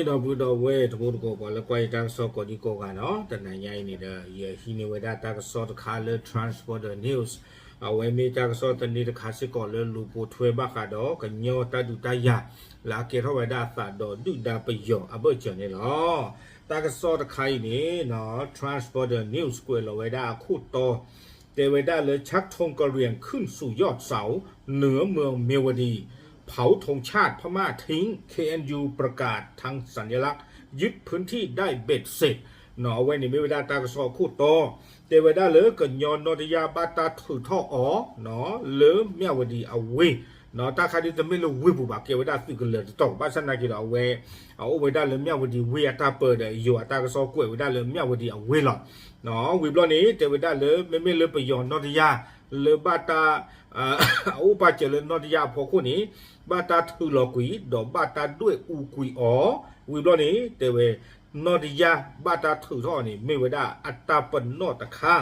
ဒီပုၢ်ဒီဝဲၢ်တံၤသကိး ပှၤလၢကွၢ်ယတၢ်ကစီၣ်ကိးဒံကိးဂၤနီၤ, တနံၤညါအံၤန့ၣ်ဒီး ယဟံးန့ၢ်ဝဲဒၣ်တၢ်ကစီၣ်တခါလၢ Transborder News, အဝဲမ့ၢ်တၢ်ကစီၣ်သန့တခါစ့ၢ်ကီးလၢလူၤပိာ်ထွဲဘၣ်ဃးဒီးကညီတၢ်ဒုးတၢ်ယၤ လၢအကဲထီၣ်ဝဲဒၣ်အသးဒီးဒုၣ်ဒါပယီၤအဘၢၣ်စၢၤန့ၣ်လီၤ. တၢ်ကစီၣ်တခါအံၤန့ၣ် Transborder News ကွဲးလီၤဝဲဒၣ်အခိၣ်တီ တဲဝဲဒၣ်လၢ ชักธงกะเหรี่ยงขึ้นสู่ยอดเสา เหนือเมืองเมียวดี เผาธงชาติพม่าทิ้ง เคเอ็นยู ประกาศทางสัญลักษณ์ ยึดพื้นที่ได้เบ็ดเสร็จ အဝဲန့ၣ်မ့ၢ်ဝဲဒၣ်တၢ်ကစီၣ်အခိၣ်တီ တဲဝဲဒၣ်လၢကညီနီၣ်တယၢ်ဘၣ်တၢ်ထုးထီၣ်အီၤ လၢမၠၣ်ဝတံၤအဝ့ၢ်, တၢ်ခါဒ်တမ့ၢ်လၢဝ့ၢ်ပူၤဘၣ် ကဲဝဲဒၣ်သုးကလၢၤတတီၤ ဘၣ်ဆၣ်သနာ်က့ဒီးအဝဲ အအိၣ်ဝဲဒၣ်လၢမၠၣ်ဝတံၤဝ့ၢ်အတၢ်ပၢဒီး ယိၤအတၢ်ကစီၣ်ကွဲးဝဲဒၣ်လၢမၠၣ်ဝတံၤအဝ့ၢ်လီၤ. ဝံၤဘျီန့ၣ် တဲဝဲဒၣ်လၢ မ့မ့ၢ်လၢပယီၤနီၣ်တယၢ် လၢဘၣ်တၢ် အအိၣ်ပာ်စၢၤလၢနီၣ်တယၢ်အဖီခိၣ်န့ၣ် ဘၣ်တၢ်ထုးလီၤကွံာ် ဒီးဘၣ်တၢ်ဒွဲၣ်အူကွံာ်အီၤ, ဝံၤဘျီန့ၣ် တဲဝဲ နီၣ်တယၢ်ဘၣ်တၢ်ထုးထီၣ်အီၤန့ၣ် မ့ၢ်ဝဲဒၣ်အတၢ်ပနီၣ်တခါ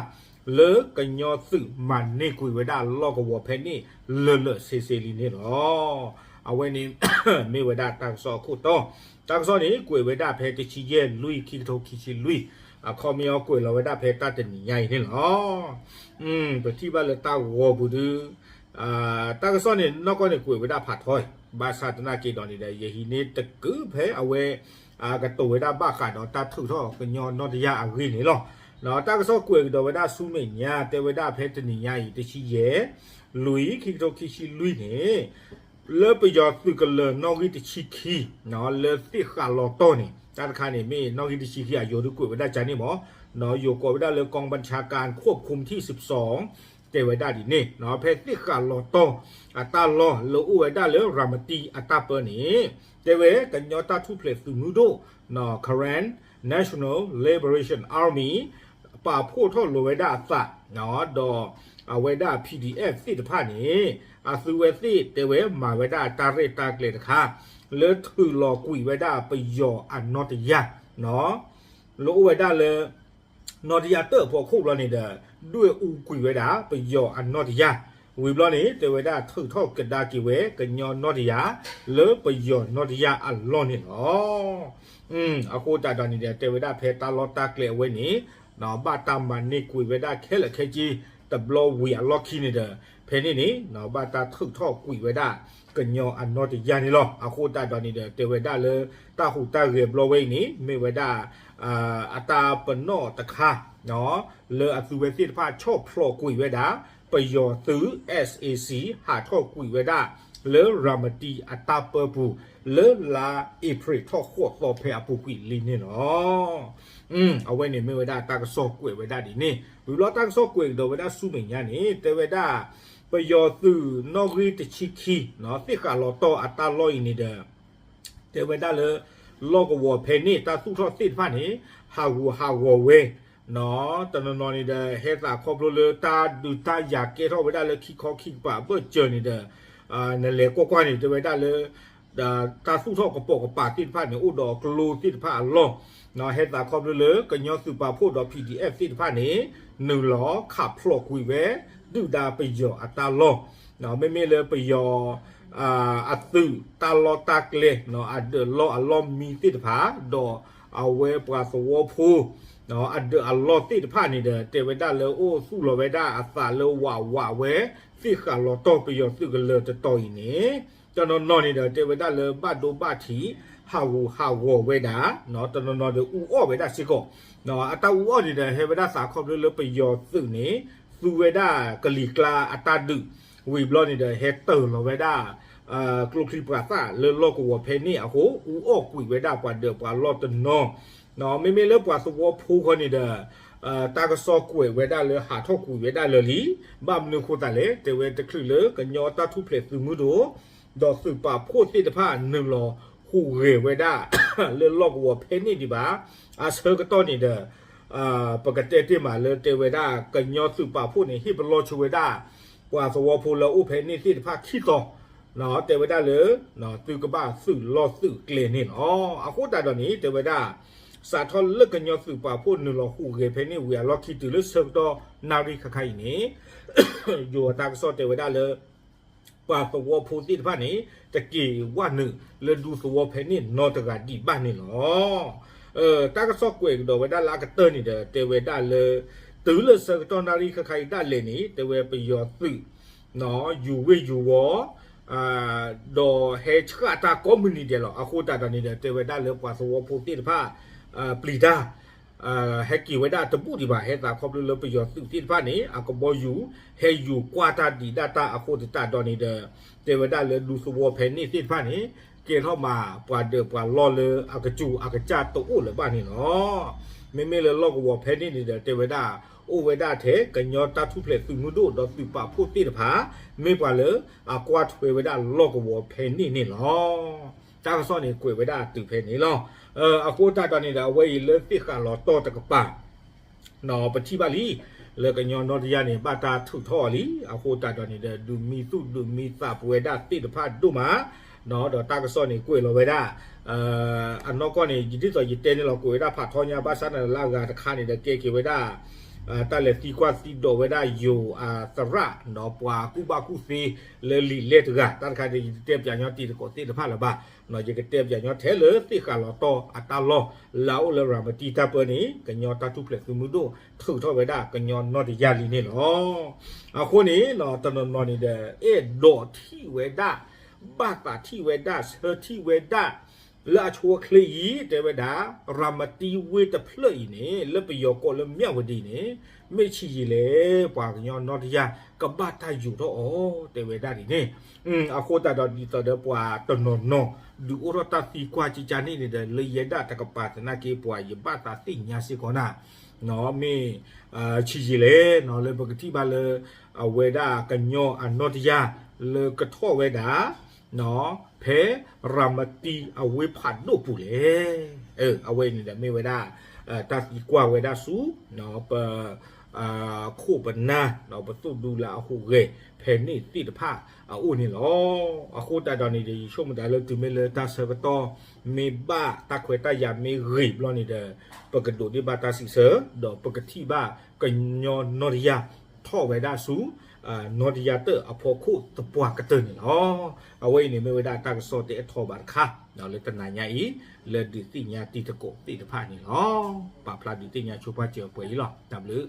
လၢကညီသုးမၤန့ၢ်ကွံာ်ဝဲဒၣ်လီၢ်ကဝီၤဖဲန့ၣ်လၢာ်လၢာ်ဆ့ဆ့လံန့ၣ်လီၤ. အဝဲန့ၣ် မ့ၢ်ဝဲဒၣ်တၢ်ကစီၣ်အခိၣ်တီ, တၢ်ကစီၣ်န့ၣ် ကွဲးဝဲဒၣ်ဖဲတဆံယဲၢ်လွံၢ် ခံကထိခံဆံလွံၢ်, အခီပညီကွဲးလီၤဝဲဒၣ်ဖဲတၢ်တနံၤညါအံၤန့ၣ်လီၤ. ပထံၣ်ဘၣ်လၢတၢ်ဂီၤပူၤဒု တၢ်ကစီၣ်န့ၣ် နီၢ်ကီၢ်န့ၣ်ကွဲးဝဲဒၣ်ဖးထီ, ဘၣ်ဆၣ်သနာ်က့ဒီးန့ၣ်ဒီး ယဟံးန့ၢ်တကုးဖဲအဝဲ ကတိၤဝဲဒၣ်ဘၣ်ဃးဒီးတၢ်ထုးထီၣ်ကညီနီၣ်တယၢ်အဂ့ၢ်န့ၣ်လီၤ. တၢ်ကစီၣ်ကွဲးကဒီးဝဲဒၣ်ဆူမဲာ်ညါ တဲဝဲဒၣ်ဖဲတနံၤညါအံၤ တဆံယဲၢ်လွံၢ် ခံကထိခံဆံလွံၢ်န့ၣ် လၢပယီၤသုးကလၢၤနီၣ်ဂံၢ်တဆံခံ လၢသ့ၣ်ဃးလီၤတီၢ်န့ၣ် တၢ်တခါန့ၣ် မ့ၢ်နီၣ်ဂံၢ်တဆံခံ အယိၤဒုကွဲးဝဲဒၣ်ကန့ၣ်မး, ယိၤကိးဝဲဒၣ်လၢ กองบัญชาการควบคุมที่สิบสอง တဲဝဲဒၣ်ဒ်န့ၣ် ဖဲသ့ၣ်ဃးလီၤတီၢ်အတၢ်လီၢ်လၢအိၣ်ဝဲဒၣ်လၢရၤမတံအတၢ်ပၢန့ၣ် တဲဝဲကညီတၢ်ထူၣ်ဖျဲးသုးမုၢ်ဒိၣ် Karen National Liberation Army ပာ်ဖှိၣ်ထီၣ်လိာ်ဝဲဒၣ်အသး ဒီးအဝဲဒၣ် P D F သ့ၣ်တဖၣ်န့ၣ် အသုဝဲသ့ၣ်တဲဝဲမၤဝဲဒၣ်တၢ်ရဲၣ်တၢ်ကျဲၤတခါ လၢထုးလီၤကွံာ်ဝဲဒၣ်ပယီၤအနီၣ်တယၢ် လၢအိၣ်ဝဲဒၣ်လၢ နီၣ်တယၢ်တၢၣ်အဖီခိၣ်ဘျီန့ၣ်ဒီး ဒွဲၣ်အူကွံာ်ဝဲဒၣ်ပယီၤအနီၣ်တယၢ်, ဝံၤဘျီန့ၣ် တဲဝဲဒၣ်ထုးထီၣ်ကဒါက့ၤဝဲကညီနီၣ်တယၢ် လၢပယီၤနီၣ်တယၢ်အလီၢ်န့ၣ်လီၤ. အဃိသတးဒီးန့ၣ်ဒီး တဲဝဲဒၣ်ဖဲတၢ်လီၢ်တၢ်ကျဲအဝဲန့ၣ် ဘၣ်တၢ်မၤန့ၢ်ကွံာ်ဝဲဒၣ်ခဲလၢာ်ခဲဆ့ တဘျီဝံၤအလီၢ်ခံန့ၣ်ဒီး ဖဲန့ၣ်န့ၣ် ဘၣ်တၢ်ထုးထီၣ်ကွံာ်ဝဲဒၣ် ကညီအနီၣ်တယၢ်န့ၣ်လီၤ. အဃိသတးဒီးန့ၣ်ဒီး တဲဝဲဒၣ်လၢ တၢ်ဟူးတၢ်ဂဲၤဘျီဝဲအံၤန့ၣ် မ့ၢ်ဝဲဒၣ် အတၢ်ပနီၣ်တခါ လၢအသုဝဲသ့ၣ်တဖၣ်ဆီၣ်ဖျိးကွံာ်ဝဲဒၣ် ပယီၤသုး S A C ဟးထီၣ်ကွံာ်ဝဲဒၣ် လၢရၤမတံအတၢ်ပၢပူၤ လၢလါအ့ဖြ့ၣ်ထီၣ်ဃိးသီဖဲအပူၤကွံာ်လံန့ၣ်လီၤ. အဝဲန့ၣ်မ့ၢ်ဝဲဒၣ်တၢ်ကစီၣ်ကွဲးဝဲဒၣ်ဒ်န့ၣ် ဝံၤဘျီတၢ်ကစီၣ်ကွဲးကဒီးဝဲဒၣ်ဆူမဲာ်ညါန့ၣ် တဲဝဲဒၣ် ပယီၤသုးနီၣ်ဂံၢ်တဆံခံ သ့ၣ်ဃးလီၤတီၢ်အတၢ်လီၢ်အံၤန့ၣ်ဒီး တဲဝဲဒၣ်လၢ လီၢ်ကဝီၤဖဲန့ၣ် တၢ်သူၣ်ထီၣ်သ့ၣ်တဖၣ်န့ၣ် ဟးဂူာ်ဟးဂီၤဝဲ တနီၤနီၤန့ၣ်ဒီး ဟဲသးခီဖျိလၢတၢ်ဒုးတၢ်ယၤကဲထီၣ်ဝဲဒၣ်လၢခံခီခံကပၤအဘၢၣ်စၢၤန့ၣ်ဒီး နလဲၤကွၢ်ကွၢ်န့ၣ် တဲဝဲဒၣ်လၢ တၢ်သူၣ်ထီၣ်ကပိာ်ကပၤသ့ၣ်တဖၣ်န့ၣ် အိၣ်ဒီးကျိသ့ၣ်တဖၣ်အလီၢ် ဟဲသးခီဖျိလၢကညီသုးပာ်ဖှိၣ်ဒီး P D F သ့ၣ်တဖၣ်န့ၣ် နုာ်လီၤခးဖျိးကွံာ်ဝဲ ဒုၣ်ဒါပယီၤအတၢ်လီၢ် မ့မ့ၢ်လၢပယီၤ အသုးတၢ်လီၢ်တၢ်ကျဲ အဒၢးလီၢ်အလီၢ်မံသ့ၣ်တဖၣ် ဒီးအဝဲပှၤသဝီဖိ အဒၢးအလီၢ်သ့ၣ်တဖၣ်န့ၣ်ဒီး တဲဝဲဒၣ်လၢအိၣ်သူၣ်လီၤဝဲဒၣ်အသးလၢဝးဝးဝဲ သ့ၣ်ဃးလီၤတီၢ်ပယီၤသုးကလၢၤတတီၤအံၤန့ၣ် တနီၤနီၤန့ၣ်ဒီး တဲဝဲဒၣ်လၢဘၣ်ဒိဘၣ်ထံး ဟးဂူာ်ဟးဂီၤဝဲဒၣ် တနီၤနီၤဒီးအူအီၣ်ဝဲဒၣ်စ့ၢ်ကီး အတၢ်အူအီၣ်န့ၣ်ဒီး ဟဲဝဲဒၣ်သးခီဖျိလၢပယီၤသုးန့ၣ် သူဝဲဒၣ်ကလံၤကျါအတၢ်ဒုး ဝံၤဘျီန့ၣ်ဒီး ဟဲတၢၤလီၤဝဲဒၣ် ကျိချံပှၤသၣ်လၢလီၢ်ကဝီၤဖဲန့ၣ်အဃိ အူအီၣ်ကွံာ်ဝဲဒၣ်ပှၤဒၢးပှၤလီၢ်တနီၤ မ့မ့ၢ်လၢပှၤသဝီဖိဃီန့ၣ်ဒီး တၢ်ကစီၣ်ကွဲးဝဲဒၣ်လၢဟးထီၣ်ကွံာ်ဝဲဒၣ်လၢာ်လံ, ဘၣ်မနုၤအဃိသတးလဲၣ် တဲဝဲတချုးလၢကညီတၢ်ထူၣ်ဖျဲးသုးမုၢ်ဒိၣ် ဒီးသုးပာ်ဖှိၣ်သ့ၣ်တဖၣ်နုာ်လီၤဟူးဂဲၤဝဲဒၣ် လၢလီၢ်ကဝီၤဖဲန့ၣ်ဒံးဘၣ် အဆၢကတီၢ်န့ၣ်ဒီး ပကတဲတ့ၢ်မးလၢတဲဝဲဒၣ် ကညီသုးပာ်ဖှိၣ်န့ၣ် ဟ့ၣ်ပလီၢ်ဆိဝဲဒၣ် ပှၤသဝီဖိလၢအအိၣ်ဖဲန့ၣ်သ့ၣ်တဖၣ်ခံတီၤ တဲဝဲဒၣ်လၢ သုကဘၣ်သုးလီၢ်သုးကျဲန့ၣ်လီၤ. အဃိသတးဒီးန့ၣ် တဲဝဲဒၣ် စးထီၣ်လၢကညီသုးပာ်ဖှိၣ်နုာ်လီၤဟူးဂဲၤဖဲန့ၣ်ဝံၤအလီၢ်ခံတုၤလၢဆၢကတီၢ်နၣ်ရံၣ်ခါခါအံၤန့ၣ် ယိၤအတၢ်ကစီၣ်တဲဝဲဒၣ်လၢ ပှၤသဝီဖိသ့ၣ်တဖၣ်န့ၣ် တက့ၤဝဲနုာ်လၢဒူသဝီဖဲန့ၣ်နီတဂၤဒံးဘၣ်န့ၣ်လီၤ. တၢ်ကစီၣ်ကွဲးကဒီးဝဲဒၣ်လၢအကတၢၢ်န့ၣ်ဒီး တဲဝဲဒၣ်လၢ တုၤလၢဆၢကတီၢ်နၣ်ရံၣ်ခါခါအံၤဒၣ်လဲာ်န့ၣ် တဲဝဲပယီၤသုး ယူၤဝ့ၢ်ယူၤဝီၤ ဒီးဟဲဆှၣ်တၢ်ကိးမုၢ်နံၤဒဲးလီၤ. အဃိသတးဒီးန့ၣ်ဒီး တဲဝဲဒၣ်လၢပှၤသဝီဖိသ့ၣ်တဖၣ် ပျံၤတၢ် ဟဲက့ၤဝဲဒၣ်တဘူၣ်ဒံးဘၣ် ဟဲသးခီဖျိလၢပယီၤသုးသ့ၣ်တဖၣ်န့ၣ် အကဘီယူၤ ဟဲယူၤကွၢ်တၢ်ဒံးဒၣ်တၢ်အဃိသတးဒီးန့ၣ်ဒီး တဲဝဲဒၣ်လၢဒူသဝီဖဲန့ၣ်သ့ၣ်တဖၣ်န့ၣ် ကဲထီၣ်မးပှၤဒၢးပှၤလီၢ်လၢအကစူၤအကစၢ်တအိၣ်လၢၤဘၣ်န့ၣ်လီၤ. မ့မ့ၢ်လၢလီၢ်ကဝီၤဖဲန့ၣ်န့ၣ်ဒီး တဲဝဲဒၣ် အိၣ်ဝဲဒၣ်ထဲကညီတၢ်ထူၣ်ဖျဲးသုးမုၢ်ဒိၣ်ဒီးသုးပာ်ဖှိၣ်သ့ၣ်တဖၣ် မ့ၢ်ပှၤလၢအကွၢ်ထွဲဝဲဒၣ်လီၢ်ကဝီၤဖဲန့ၣ်န့ၣ်လီၤ. တၢ်ကစီၣ်န့ၣ်ကွဲးဝဲဒၣ်တုၤဖဲန့ၣ်လီၤ. အဃိသတးဒီးန့ၣ်ဒီး အဝဲအံၤလၢသ့ၣ်ဃးလီၤတီၢ်တကပၤ ပထံၣ်ဘၣ်လံ လၢကညီနီတယၢ်န့ၣ် ဘၣ်တၢ်ထုးထီၣ်အီၤလံ. အဃိသတးဒီးန့ၣ်ဒီး ဒုးမံသူၣ်ဒုးမံသးပဝဲဒၣ်သ့ၣ်တဖၣ်ဒိၣ်မး ဒီးတၢ်ကစီၣ်န့ၣ်ကွဲးလီၤဝဲဒၣ် အနီၢ်ကီၢ်န့ၣ် ဒ်သိးယတဲန့ၣ်လီၤ ကွဲးဝဲဒၣ်ဖးထီညါ ဘၣ်ဆၣ်န့ၣ်လၢအဂၤတခါန့ၣ်ဒီး ကဲက့ၤဝဲဒၣ် တၢ်လဲၤသံကွၢ်သံဒိးဝဲဒၣ်ယိၤအသရၣ် ဒီးပှၤကူၣ်ဘၣ်ကူၣ်သ့လၢလံာ်လဲၢ်တဂၤ တၢ်တခါန့ၣ် ယတတဲပၠးညီတံၤသကိးသ့ၣ်တဖၣ်လၢၤဘၣ် ယကတဲပၠးညီထဲလၢသ့ၣ်ဃးလီၤတီၢ်အတၢ်လီၢ် လၢအအိၣ်လၢရၤမတံတၢ်ပၢန့ၣ် ကညီတၢ်ထူၣ်ဖျဲးသုးမုၢ်ဒိၣ် ထုးထီၣ်ဝဲဒၣ်ကညီနီတယၢ်လံန့ၣ်လီၤ. အဃိန့ၣ် တနီၤနီၤန့ၣ်ဒီး အဲၣ်ဒိးထံၣ်ဝဲဒၣ် ဘၣ်သးထံၣ်ဝဲဒၣ် ဆၢထံၣ်ဝဲဒၣ် လၢအဆိအချ့အံၤ တဲဝဲဒၣ် ရၤမတံဝ့ၢ်တဖျၢၣ်အံၤန့ၣ် လၢပယီၤကိးလၢမၠၣ်ဝတံၤန့ၣ် မ့ၢ်ဆံးယံာ်လဲၣ် ပှၤကညီနီတယၢ် ကဘၣ်တၢ်ယူၤထီၣ်အီၤ တဲဝဲဒၣ်ဒ်န့ၣ် အဃိသတးဒီးဒ်သိးဒီးပှၤတနီၤနီၤ ဒုးအိၣ်ထီၣ်တၢ်သံကွၢ်ကကါန့ၣ်န့ၣ်ဒီး လၢယဲဒၣ်တကပၤသနာ်က့ ပှၤယဘၣ်သးသ့ၣ်ညါစ့ၢ်ကီးနၤ မ့ၢ် ဆံးယံာ်လဲၣ် လၢပကထံၣ်ဘၣ်လၢ အဝဲဒၣ်ကညီအနီတယၢ် လၢကထီၣ်ဝဲဒၣ် ဖဲရၤမတံအဝ့ၢ်ဖးဒိၣ်ပူၤလဲၣ်. အဝဲအံၤန့ၣ်ဒီးမ့ၢ်ဝဲဒၣ် တၢ်သံကွၢ်ဝဲဒၣ်ဆူ ပ ခိၣ်ပနၢ် ပသိၣ်ဒူလၢအဟူးဂဲၤဖဲန့ၣ်သ့ၣ်တဖၣ်အအိၣ်န့ၣ်လီၤ. အဃိသတးဒီးန့ၣ်ဒီး ယဆိကမိၣ်သးလၢတုၤမ့ၢ်လၢတၢ်ဆၢကတီၢ် မ့ၢ်ဘၣ်တၢ်ခွဲးတၢ်ယာ်မ့ၢ်ဂ့ၤဘျီန့ၣ်ဒီး ပကဒိးန့ၢ်ဘၣ်တၢ်စံးဆၢ ဒီးပကထံၣ်ဘၣ်ကညီနီတယၢ် ထီၣ်ဝဲဒၣ်ဆူ နီတယၢ်တၢၣ်အဖီခိၣ်သပှၢ်ကတၢၢ်န့ၣ်လီၤ. အဝဲအံၤန့ၣ်မ့ၢ်ဝဲဒၣ်တၢ်ကစီၣ်တအဲၣ်ထီၣ်ဘၣ်တခါ လၢတနၤညါအံၤ လၢဒုးသ့ၣ်ညါတံၤသကိးသ့ၣ်တဖၣ်န့ၣ်လီၤ. ပာ်ဖျါဒုးသ့ၣ်ညါဆိပာ်စၢၤပှဲၤအံၤလီၤ. တၢ်ဘျုး